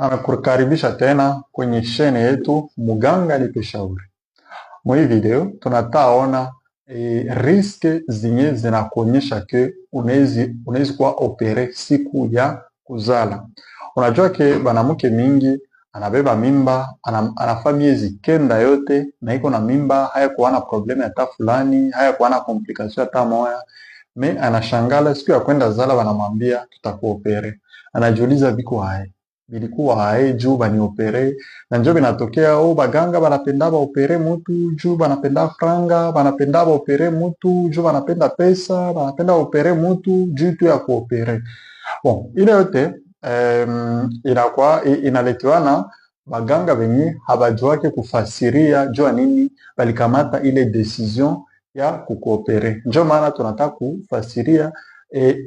Nakukaribisha tena kwenye shene yetu Muganga Nipe Shauri. Mwa hii video tunataona risques zenye zinakuonyesha que unawezi kuwa opéré siku ya kuzala. Unajua que banamuke mingi anabeba mimba anafa miezi 9 yote na iko na mimba, hayakuwa na problème hata fulani, hayakuwa na complication hata moya, mais anashangala siku ya kwenda zala banamwambia tutakuopérer. Anajiuliza biko haye bilikuwa haye juu baniopérer, na njo binatokea o baganga banapenda baopérer mutu juu banapenda franga, banapenda baopérer mutu juu banapenda pesa, banapenda baopérer mutu juu tu ya kuopérer. Bon, ile yote inakuwa inaletewa na baganga benye habajuake kufasiria juu ya nini balikamata ile décision ya kukuopérer. Njo maana tunataka kufasiria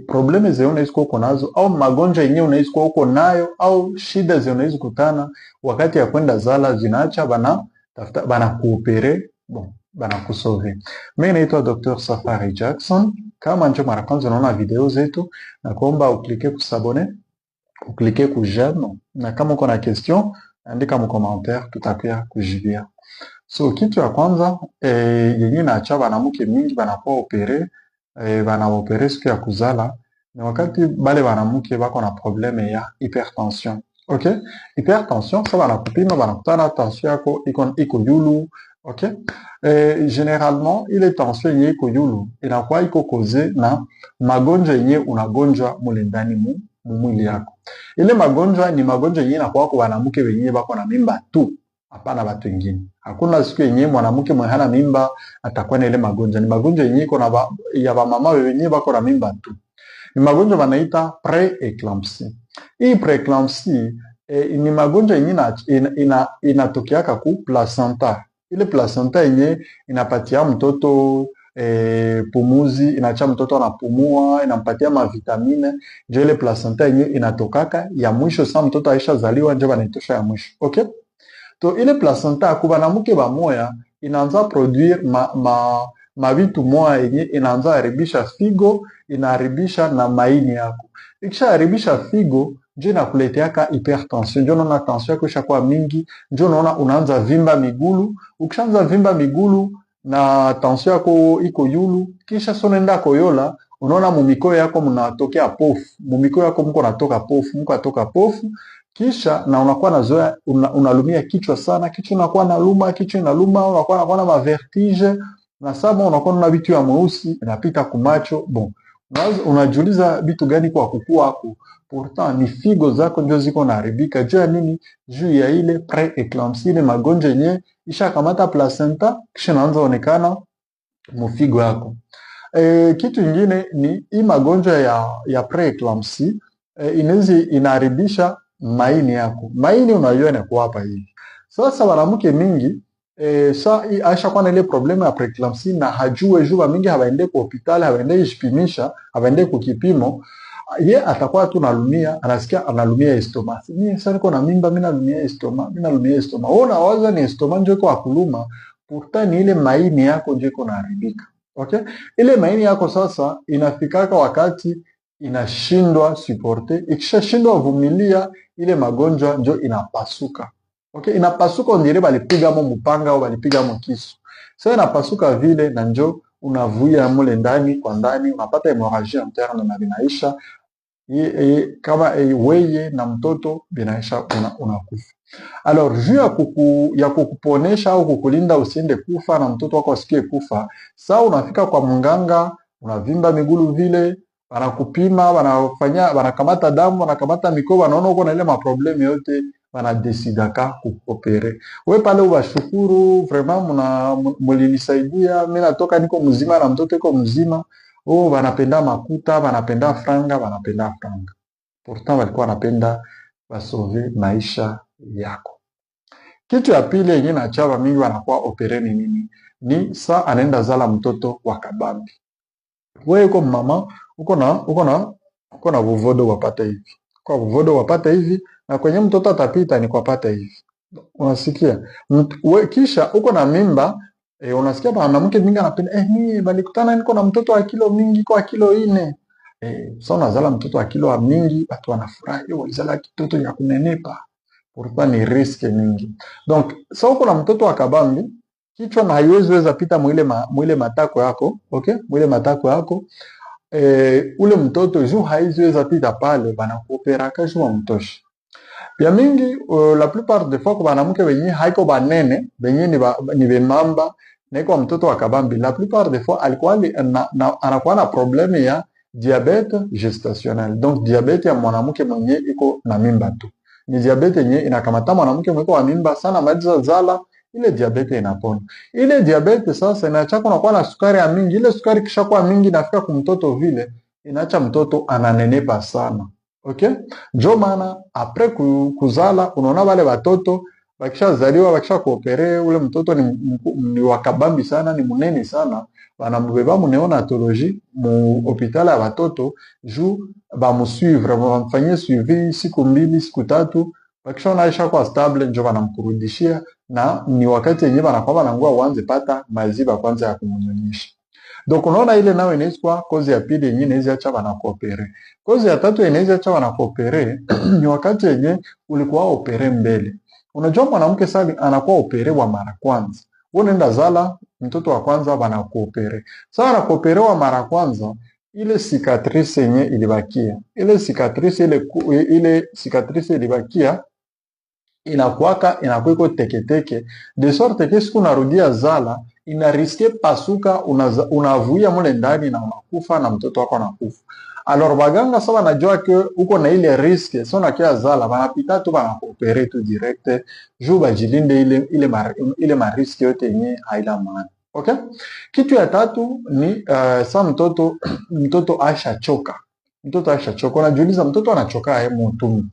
problème zenye unaweza kuwa uko nazo au magonjwa yenyewe unaweza kuwa uko nayo au shida zenye unaweza kutana wakati ya kwenda zala, zinaacha bana tafuta bana kuopérer, bon, bana kusauver. Mimi naitwa Dr. Safari Jackson. Kama njo mara kwanza unaona video zetu, na kuomba uclique kus'abonner, uclique ku j'aime, na kama uko na question andika mu commentaire, tutakuya kujibia. So kitu ya kwanza yenye naacha banamuke mingi banakuwa opéré, banaopérer siku ya kuzala ni wakati bale banamuke bako na problème ya hypertension. Okay? Hypertension, sa banakupima banakutana tension yako iko yulu. Okay? Généralement ile tension yenye iko yulu inakuwa iko causé na magonjwa yenye unagonjwa mule ndani mu mwili yako. Ile magonjwa ni magonjwa yenye inakuwa kwa banamuke wenye bako na mimba tu, hapana batu wengine. Hakuna siku yenye mwanamke mwenye hana mimba atakuwa na ile magonjwa. Ni magonjwa yenye iko na ya bamama wenye bako na mimba tu. Ni magonjwa banaita prééclampsie. Hii prééclampsie ni magonjwa yenye inatokeaka ku placenta. Ile placenta yenye inapatia mtoto pumuzi, inacha mtoto anapumua, inampatia mavitamines. Njo ile placenta yenye inatokaka ya mwisho sa mtoto aisha zaliwa, njo banaitosha ya mwisho. Okay? To ile placenta ku banamuke bamoya inaanza produire mavitu moya yenye inaanza haribisha figo, inaharibisha na maini yako. Ikisha haribisha figo, njo inakuleteaka hypertension, njo unaona tension yako ishakuwa mingi, njo unaona unaanza vimba migulu. Ukishaanza vimba migulu na tension yako iko yulu, kisha so unaenda koyola, unaona mumikoyo yako mnatokea pofu, mumikoyo yako mko natoka pofu, mko natoka pofu, kisha na unakuwa nazoea unalumia kichwa sana, kichwa unakuwa naluma, kichwa inaluma, unakuwa na mavertiges na sama unakuwa na vitu ya mweusi inapita kumacho. Bon, unajiuliza vitu gani kwa kukua ako, pourtant ni figo zako ndio ziko naharibika. Juu ya nini? Juu ya ile prééclampsie, ile magonjwa yenye ishakamata placenta kisha inaanza onekana mufigo yako. Kitu ingine ni hii magonjwa ya prééclampsie inaweza inaharibisha maini yako. Maini unajua inakuwa hapa hivi. Sasa wanamke mingi sa aisha kuwa na ile problème ya prééclampsie na hajue juba mingi habaende ku hospitali, habaende jipimisha, habaende ku kipimo, ye atakuwa tu nalumia, anasikia analumia estomac. Mimi sasa niko na mimba, mimi nalumia estomac, mimi nalumia estomac. Wewe unawaza ni estomac ndio iko akuluma, pourtant ni ile maini yako ndio iko naharibika. Okay? Ile maini yako sasa inafikaka wakati inashindwa supporter, ikishashindwa vumilia ile magonjwa njo inapasuka. Okay, inapasuka on dirait balipiga mo mupanga au balipiga mo kisu. Sasa inapasuka vile na njo unavuia mule ndani kwa ndani, unapata hémorragie interne na vinaisha kama weye na mtoto binaisha, unakufa. Alors juu ya kukuponesha au kukulinda usiende kufa na mtoto wako asikie kufa, saa unafika kwa mganga, unavimba migulu vile, wanakupima, wanafanya, wanakamata damu, wanakamata mikoba, wanaona uko na ile maproblèmes yote, wanadécidaka kukuopérer. We pale ubashukuru vraiment, muna mulinisaidia, mimi natoka niko mzima na mtoto iko mzima. Oh, wanapenda makuta, wanapenda franga, wanapenda franga. Pourtant walikuwa wanapenda basauver maisha yako. Kitu ya pili yenye nachaba mingi wanakuwa opéré ni nini? Ni sa anaenda zala mtoto wa kabambi. Wewe uko mama, uko na buvodo wapata hivi. Kwa buvodo wapata hivi na kwenye mtoto atapita ni kwapata hivi. Unasikia? Kisha uko na mimba, unasikia mwanamke mingi anapenda mimi balikutana niko na mtoto wa kilo mingi kwa kilo 4. Sasa unazala mtoto wa kilo mingi, watu wanafurahi, walizala kitoto ya kunenepa. Pourtant ni risque mingi. Donc sa uko na mtoto wa kabambi, kichwa na haiwezi weza pita mwile matako yako, okay, mwile matako yako, ule mtoto juu haiziweza pita pale, banakuopéraka juu wamtoshe. Bya mingi, la plupart des fois kwa banamuke benye haiko banene, benye ni bemamba na iko mtoto wa kabambi, la plupart des fois alikuwa anakuwa na problème ya diabète gestationnel. Donc diabète ya mwanamke mwenye iko na mimba tu ni diabète yenye inakamata mwanamke mwenye wa mimba sana, maliza zala, ile diabète inapona. Ile diabète sasa inaacha kunakuwa na sukari ya mingi. Ile sukari kishakuwa mingi inafika kumtoto vile, inaacha mtoto ananenepa sana. Okay, njo maana après kuzala unaona wale watoto bakishazaliwa, bakisha kuopérer, ule mtoto ni wakabambi sana, ni munene sana, banamubeba mu néonatologie, mu hôpital ya batoto, juu bamusuivre, bamfanyie suivi siku 2, siku 3. Bakishaona aisha kwa stable, njo banamkurudishia, na ni wakati yenye banakuwa banangua uanze pata maziba kwanza ya kumunyonyesha. Donc unaona ile nayo inaweza kuwa cause ya pili yenye inaweza acha banakuopérer. Cause ya tatu inaweza acha banakuopérer ni wakati yenye ulikuwa opéré mbele. Unajua mwanamke sasa anakuwa opéré wa mara kwanza. Wewe unaenda zala mtoto wa kwanza, banakuopérer. Sasa anakuopérer wa mara kwanza, ile cicatrice yenye ilibakia, ile cicatrice ile cicatrice ilibakia inakuwa iko teketeke, de sorte que siku unarudia zala inarisquer pasuka, unavuia mule ndani na unakufa na mtoto wako anakufa. Alors baganga sasa banajua que uko na ile risque, so nakia zala banapita tu banakuopérer tu direct juu bajilinde ile marisque yote yenye haina maana. Okay? Kitu ya tatu ni sa mtoto ashachoka. Mtoto ashachoka. Unajiuliza mtoto anachoka aje mutumbo?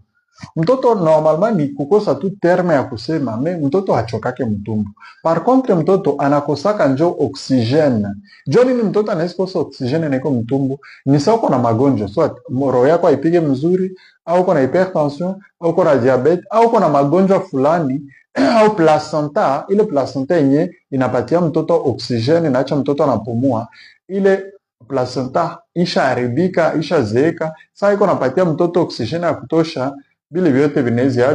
Mtoto normalement ni kukosa tu terme ya kusema, mais mtoto hachokake mtumbo. Par contre mtoto anakosaka njo oxygène. Jo nini mtoto anaweza kosa oxygène na iko mtumbo? Ni sawa uko na magonjwa, soit roho yako haipige mzuri, au uko na hypertension, au uko na diabète, au uko na magonjwa fulani au placenta, ile placenta yenye inapatia mtoto oxygène, inaacha mtoto anapumua, ile placenta isha haribika, isha zeeka, sasa iko napatia mtoto oxygène ya kutosha, vile vyote vinaweza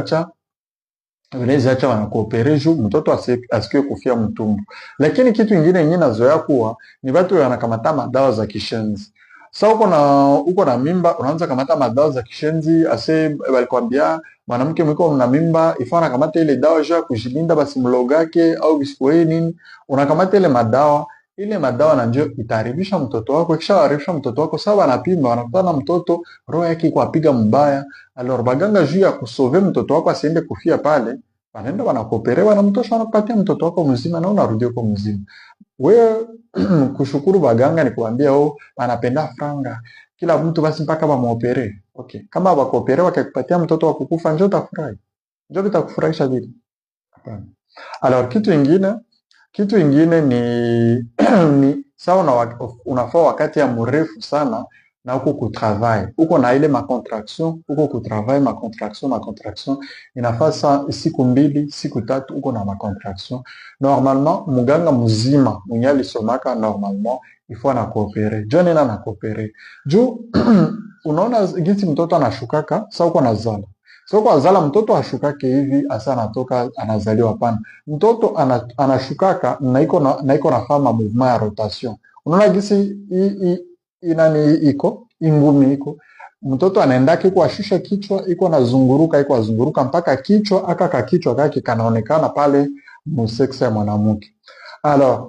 acha wanakuopérer juu mtoto asikie kufia mtumbo. Lakini kitu ingine yenye nazoea kuwa ni watu wanakamata madawa za kishenzi. Sasa uko na mimba, unaanza kamata madawa za kishenzi, ase balikwambia mwanamke mwiko na mimba ifaa anakamata ile dawa juu ya kujilinda basi mlogake au bisikuwe nini, unakamata ile madawa na njo itaharibisha mtoto wako. Kisha haribisha mtoto wako, sasa wanapima wanakutana mtoto roho yake iko apiga mbaya. Alors baganga juu ya kusauver mtoto wako asiende kufia pale, wanaenda wanakuopérer, wanamtosha, wanakupatia mtoto wako mzima na unarudi huko mzima. Wewe kushukuru baganga ni kuambia, oh, wanapenda franga kila mtu basi mpaka bamuopérer. Okay, kama bakuopérer wakakupatia mtoto wa kukufa, njo utafurahi? Njo vitakufurahisha vile? Hapana. Alors kitu ingine ni sawa una, unafaa wakati ya mrefu sana na huko kutravail, uko na ile macontraction, uko kutravail, macontraction, macontraction, inafaa sa siku 2, siku 3 uko na macontraction. Normalement muganga mzima mwenye alisomaka, normalement il faut anakuopérer. Jo nini anakuopérer? Juu unaona gisi mtoto anashukaka sa uko nazala. So kwa zala mtoto ashukake hivi asa anatoka anazaliwa, hapana. Mtoto anashukaka na iko nafanya mouvement ya rotation. Unaona gisi inani iko ingumi iko mtoto anaendake iko ashusha kichwa, iko nazunguruka, iko azunguruka mpaka kichwa aka kakichwa kake kanaonekana pale musexe ya mwanamke. Alors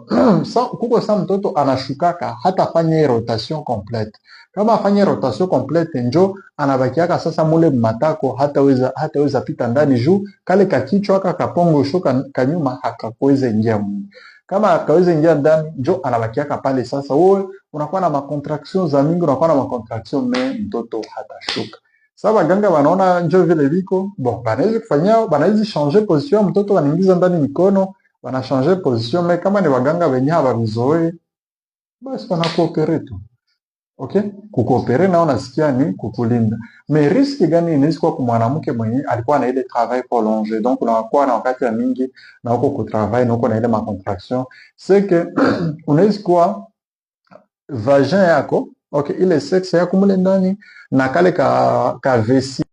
kuko sa mtoto anashukaka hata afanye rotation complète. Kama afanye rotation complète, njo anabakiaka sasa mule matako, hataweza pita ndani juu kale kakichwa aka kapongo sho kanyuma hakakuweza ingia mule. Kama akaweza ingia ndani, njo anabakiaka pale sasa. Wewe unakuwa na macontraction za mingi, unakuwa na macontraction, mais mtoto hatashuka. Sasa baganga wanaona njo vile viko bon, banaweza kufanyia, banaweza changer position ya mtoto, wanaingiza ndani mikono, wanachanger position, mais kama ni waganga wenye hawavizoe, basi wanakuopérer tu. Okay, kukuopérer nao nasikia ni kukulinda. Mais risque gani inaweza kuwa kwa mwanamke mwenye alikuwa na ile travail prolongé, donc unakuwa na wakati ya mingi na uko kutravail na uko na ile macontraction, c'est que unaweza kuwa vagin yako, okay, ile sexe yako mule ndani na kale ka vessie.